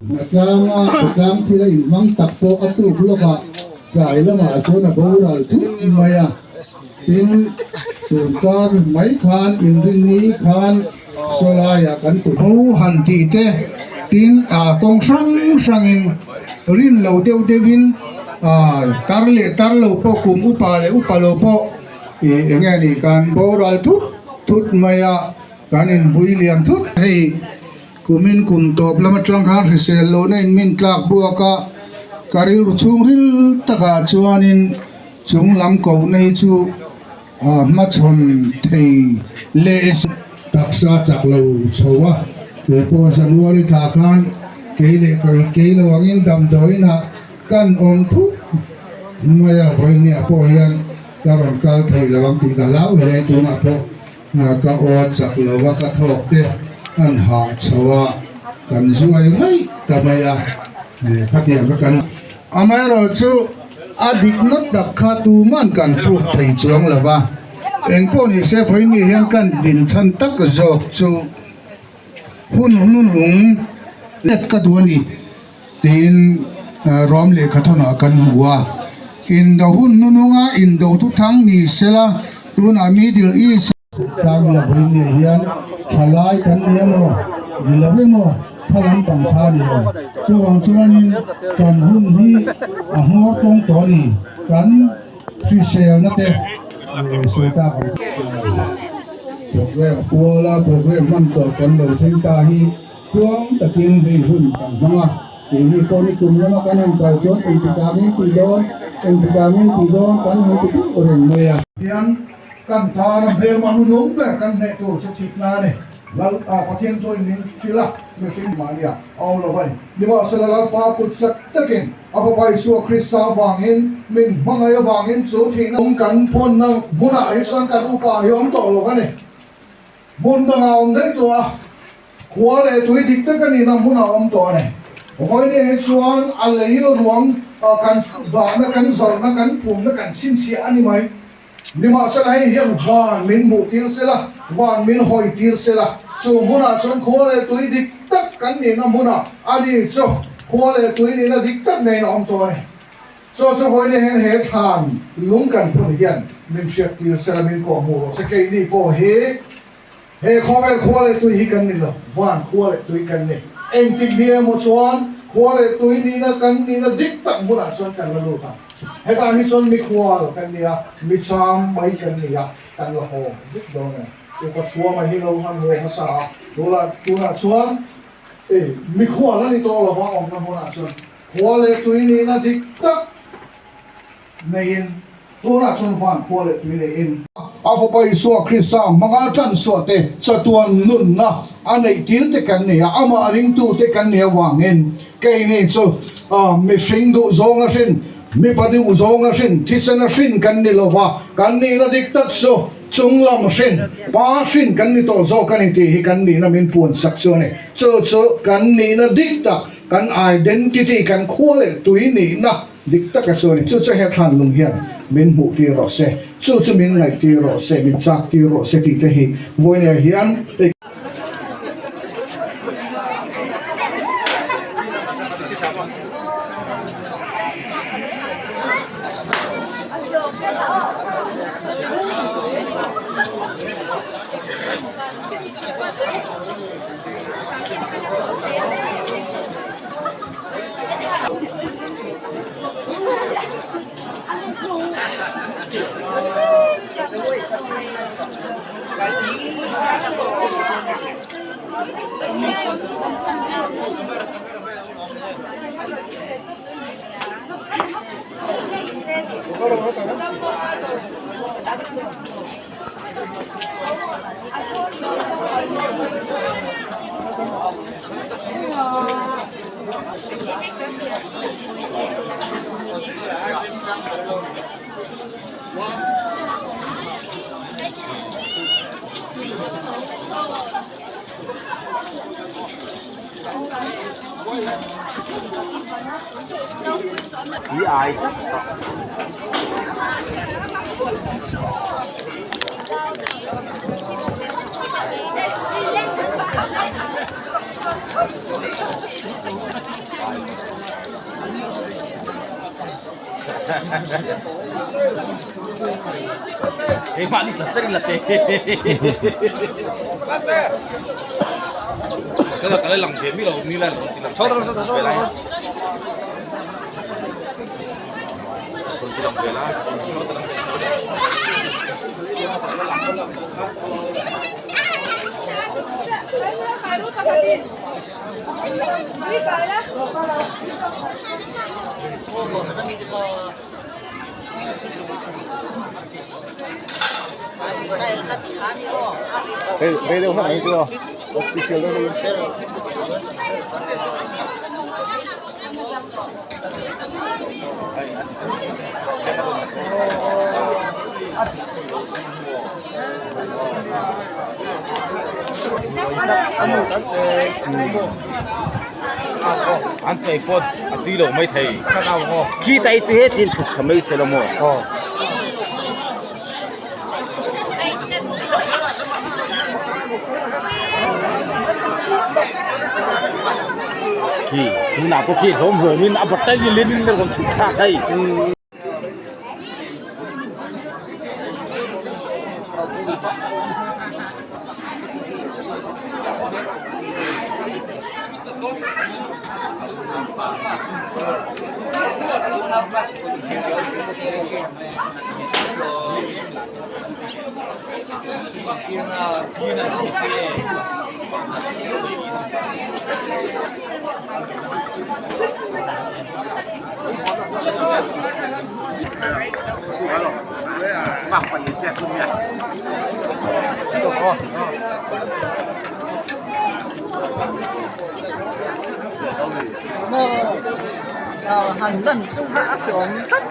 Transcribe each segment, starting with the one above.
Hnatlang-a khawtlang thila inhmang tak pawh a tuk lawkah tlai lamah chuan a boral thut mai a. Tin, tunkar mai khan inrinni khan sawlaiah kan tu ho han tih te, tin kawng hrang hrangin rin lo deuh deuhin tar leh tar lo pawh kum upa leh upa lo pawh ih eng nge ni kan boral thut thut mai a, kan invui liam thut. Hei kumin kum tawp lam atang khan hrisel lohna in min tlak buak a, ka rilru chhungril takah chuanin. Chung lam kohna hi chu hmachhawn thei leh taksa chak lo chho a, kei pawh January thla khan kei leh kei lo angin damdawiin ah kan awm thut mai a, vawinia pawh hian ka rawn kal thei lo ang tih ka hlau hle, tunah pawh ka aw chak lo a, ka thawk te an hah chho a, kan zuai raih ta mai a, khatiang kha kan. Amaherawhchu, a dikna tak kha tuman kan proof thei chuang lo va, engpawh ni se vawiin hian kan dinchhan tak zawk chu hun hnulung let ka duh a ni tiin Rom lehkhathawnah kan hmu a. Indo hun hnununga indo thuthang ni sela tunah Middle East, Tlang la vawiin ni hian thalai kan ni emaw ni lo emaw thla lampang kha a ni lo. Chuvang chuanin kan hun hi a hmawr tawng tawh a ni. Kan hriselna te sawi tak ang. Program kuala program hman tawh kan lo thleng ta hi tluang takin hei hun kan hmang a. Keini pawh ni kum lama kan han kal chuan engtikah nge tih dawn, engtikah nge tih dawn kan han ti deuh reng mai a. Hian Kan tan a hmelma hnunung ber kan hneh tur chu thitna a ni. Lal a Pathian tuin min hrilh a, mihring mahnia a awm lo a ni. Nimahsela Lalpa kut chak takin a Fapa Isua Krista avangin min hmangaih avangin chu thihna awm kan phawnna hmunah hi chuan kan upa hi awm tawh lo a ni. Hmun dangah awm daih tawh a, khua leh tui dik tak a nihna hmunah awm tawh a ni. Vawinia hi chuan a lei ruang kan dahna, kan zalhna, kan pumna kan chhinchhiah a ni mai. Nimahsela hei hian van min hmuh tir sela, van min hawi tir sela, chu hmunah chuan khua leh tui dik tak kan nihna hmunah a ni chu khua leh tui nihna dik tak neiin a awm tawh a ni. Chaw chu vawiin hian he thlan lung kan phun hian min hriat tir sela, min kawh hmuh rawh se. Keini pawh hi he khawvel khua leh tui hi kan ni lo, van khua leh tui kan ni. Engtik ni emaw chuan khua leh tui nihna kan nihna dik tak hmunah chuan kan la lut ang. Hetah hi chuan mikhual kan ni a, mi cham mai kan ni a, kan la haw vek dawn a ni. Upa Thuama hi lo han haw hmasa a, tunah tunah chuan e mikhual a ni tawh lo va, awmna hmunah chuan khua leh tui nihna dik tak neiin tunah chuan van khua leh tui neiin. A Fapa Isua Krista hmanga tlanchhuah te chatuan nunna a neih tir te kan nei a, amah ringtu te kan nih avangin keini chu. A mihring duh zawnga hrin, mipa duh zawnga hrin, thisena hrin kan ni lo va, kan nihna dik tak chu chunglam hrin, pa hrin kan ni tawh zawk a ni tih hi kan nihna min puansak chu a ni. Chu chu kan nihna dik tak, kan identity, kan khua leh tui nihna dik taka chu a ni. Chu chu he thlanlung hian min hmuh tir rawh se, chu chu min ngaih tir rawh se, min chak tir rawh se tih te hi vawinia hian. An chei pawt a tui lo mai thei khi tai chu hetin chhuk tha mai se lo maw. Khi tunah pawh khi hlawm hlawmin a battery lin in rawn chhuk thlak hei. Han lan chu a hreawm tlat.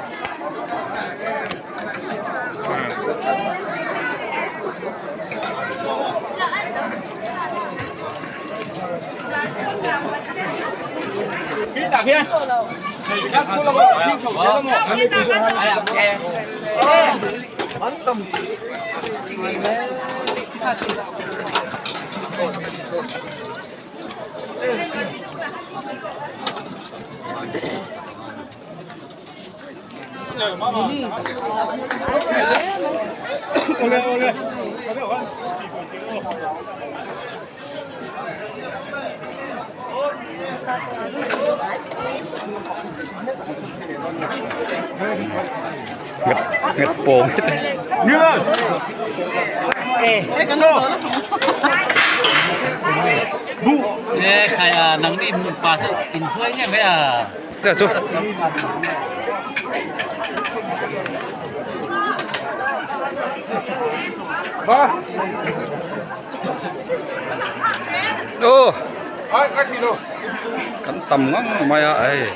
Kan tam ngang mai a hei.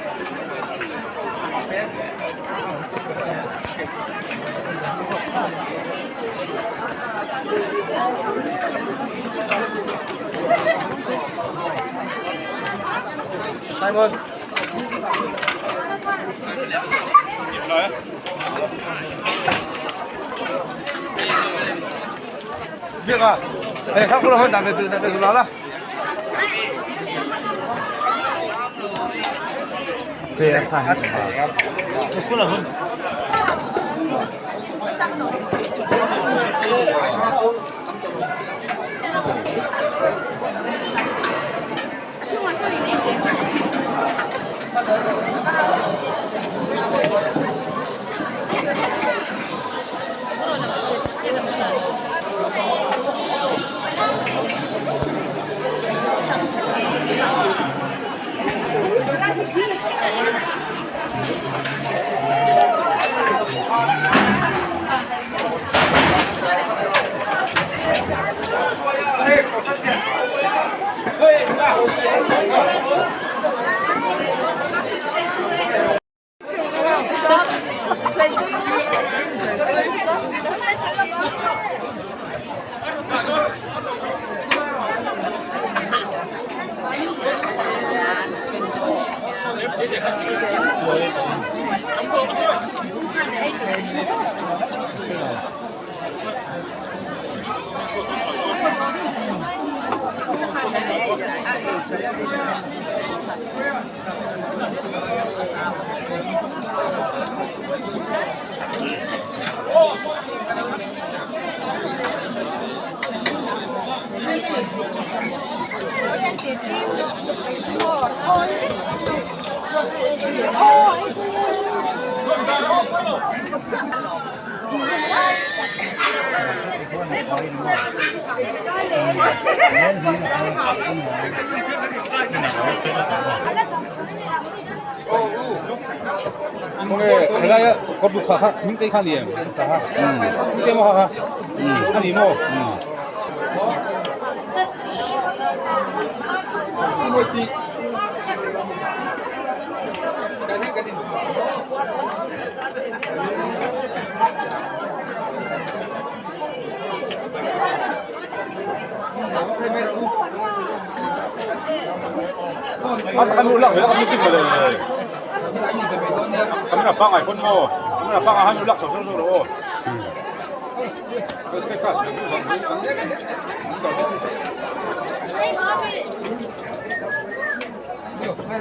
Simon. Biak a, eh, kha kula hon dan ve la la. Kula hon. Helai a kawr duk kha kha hming chei kha a ni em? Hming chei maw kha kha? A ni maw? Camera pangai pawn maw camera pangai han lak chho chho chho rawh aw status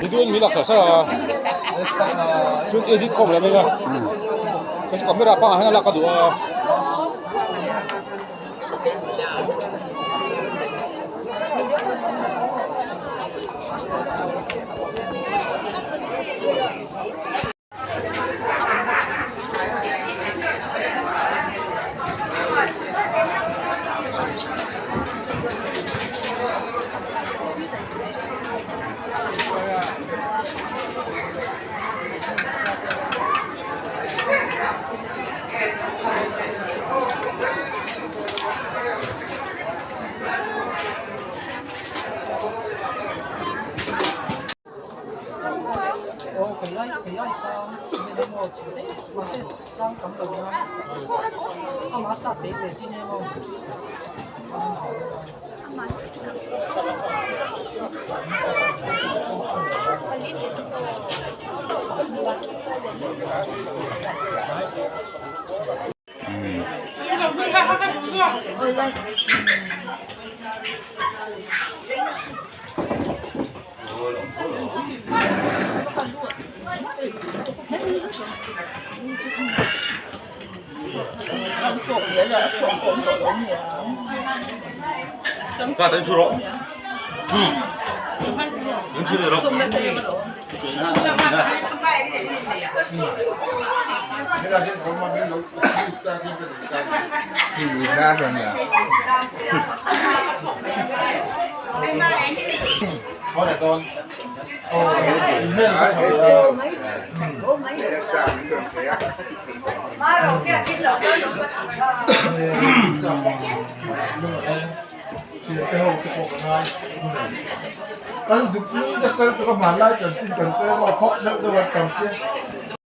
Ni mi lak chho chho a chuan edit khawm lo mai a camera pangai han lak ka duh a. Kan zuk nui nasa lutuk a hmanlai chanchin kan sawi a maw khawp deuh deuh an tam sia.